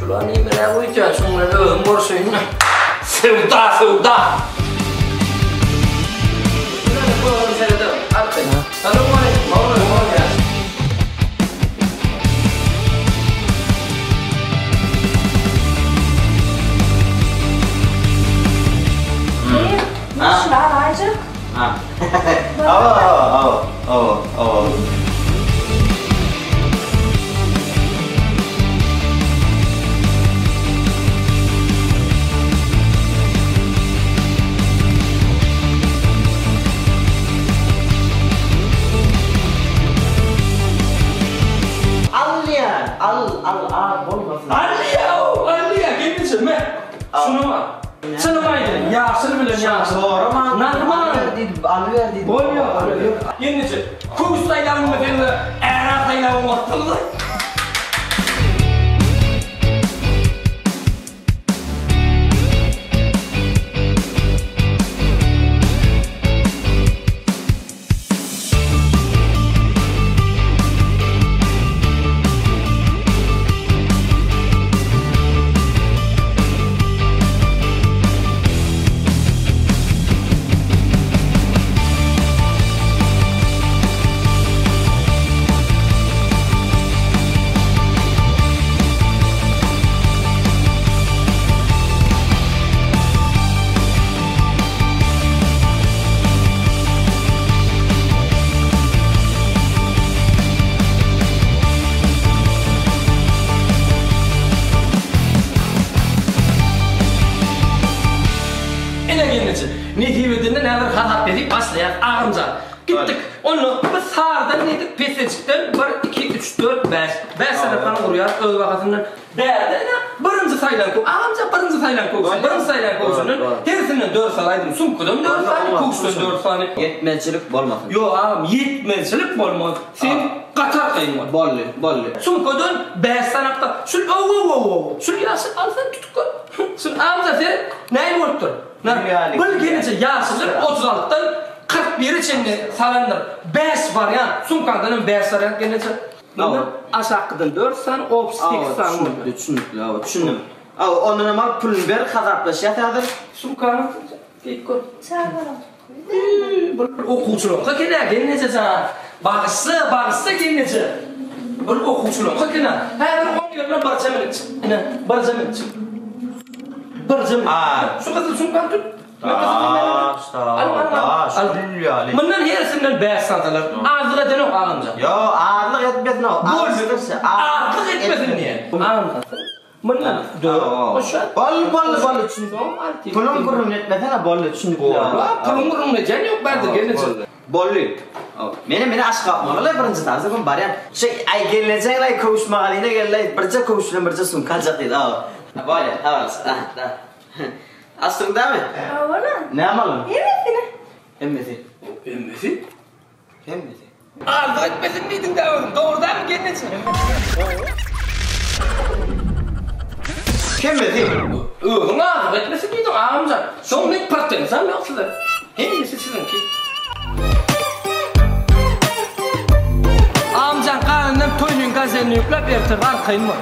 Şular nimeler goýýar, şuň bilen özüm görşeýin. Söwda, söwda. Şular aýjyk. Ha. Hawa, hawa, hawa, hawa, hawa. Alýan, al, al, az bolmasyn. Alýa, alýa, gelneje, me. Şuny al. Çynymy aýdaýyn, ýaşyl bilen ýaşyl. Soraman, Narman. alyber diýdim, alyber diýdim. Bolýar, bolýar. Gelneje, köwüş saýlawyňmy sen-de, ära saýlawyň bolsun-da. Ine gelneje, nesip edenden häzir hasap edip başlaýas agymjan. Gitdik. Onda biz sarydan diýdik, pesejikden bir, iki, üç, dört, bäş. Bäş sadakany urýas öz bahasyndan. Bärde ine birinji saýlan köw, agamjan birinji saýlan köwşüň, birinji saýlan köwşünden hersinden dört sany aýdym, sumkadan dört sany, köwüşden dört sany. Ýetmezçilik bolmasyn. Ýok agam, ýetmezçilik bolmaz. Sen gaty arkaýyn bol. Boldy, boldy. Sumkadan bäş sany akda, şul ow-ow-ow-ow, şul ýaşyl al sen tutup gör. Şul amca seret, näme bolupdyr? Bir gelinçe ýaşylyk 36-dan 41-e çenli salandyr. Bäş wariant, sumkaňdan hem bäş wariant gelinçe. Mundan aşakkydan dört sany, obşy sekiz sany boldy. Düşünikli, düşünikli, hawa, düşündim. Hawa, ondanam alyp puluny ber, hasaplaşýas häzir. Sumkany geýip gör. Çagalaň Bir okuwçylaryňka eken-ä, gelneje jan. Bagyşla, bagyşla gelneje. Bir okuwçylaryňka eken-ä. Häzir oň ýerine birje minutjyk. Ine, birje minutjyk. Birje minut. Şu gyzyl sumkany tut. Mundan hersinden bäş santalar. Azlyk edenok agamjan. Ýok, azlyk etmesin-ow. Azlyk etmesin diýen. Agamjan. Mundan dört goşa. Boldy, boldy, boldy, düşündim. Puluň gürrüňini etmesene, boldy, düşündik. Puluň gürrüňini edýän ýok bärde gelneje. Boldy. Meni meni Aşgabat maňa birinji tansa gün barýan. Şu aý gelnejeň-aý köwüş magazyna geldi, birje köwüş bilen birje sumka aljak diýdi. Bolýa, habarlaşyp. Açdyň dämi? Hawa-la. Näme aldyň? Hemmesini. Hemmesi. Hemmesi? Hemmesi. Arzuw etmesin diýdiň-dä özüň, dogry dälmi gelneje? Hemmesi. Özüň arzuw etmesin diýdiň agamjan. Soň men pretenziyam ýok size. Hemmesi siziňki. Agamjan garyndan toýnuň gazelini ýükläp ertir arkaýyn bol.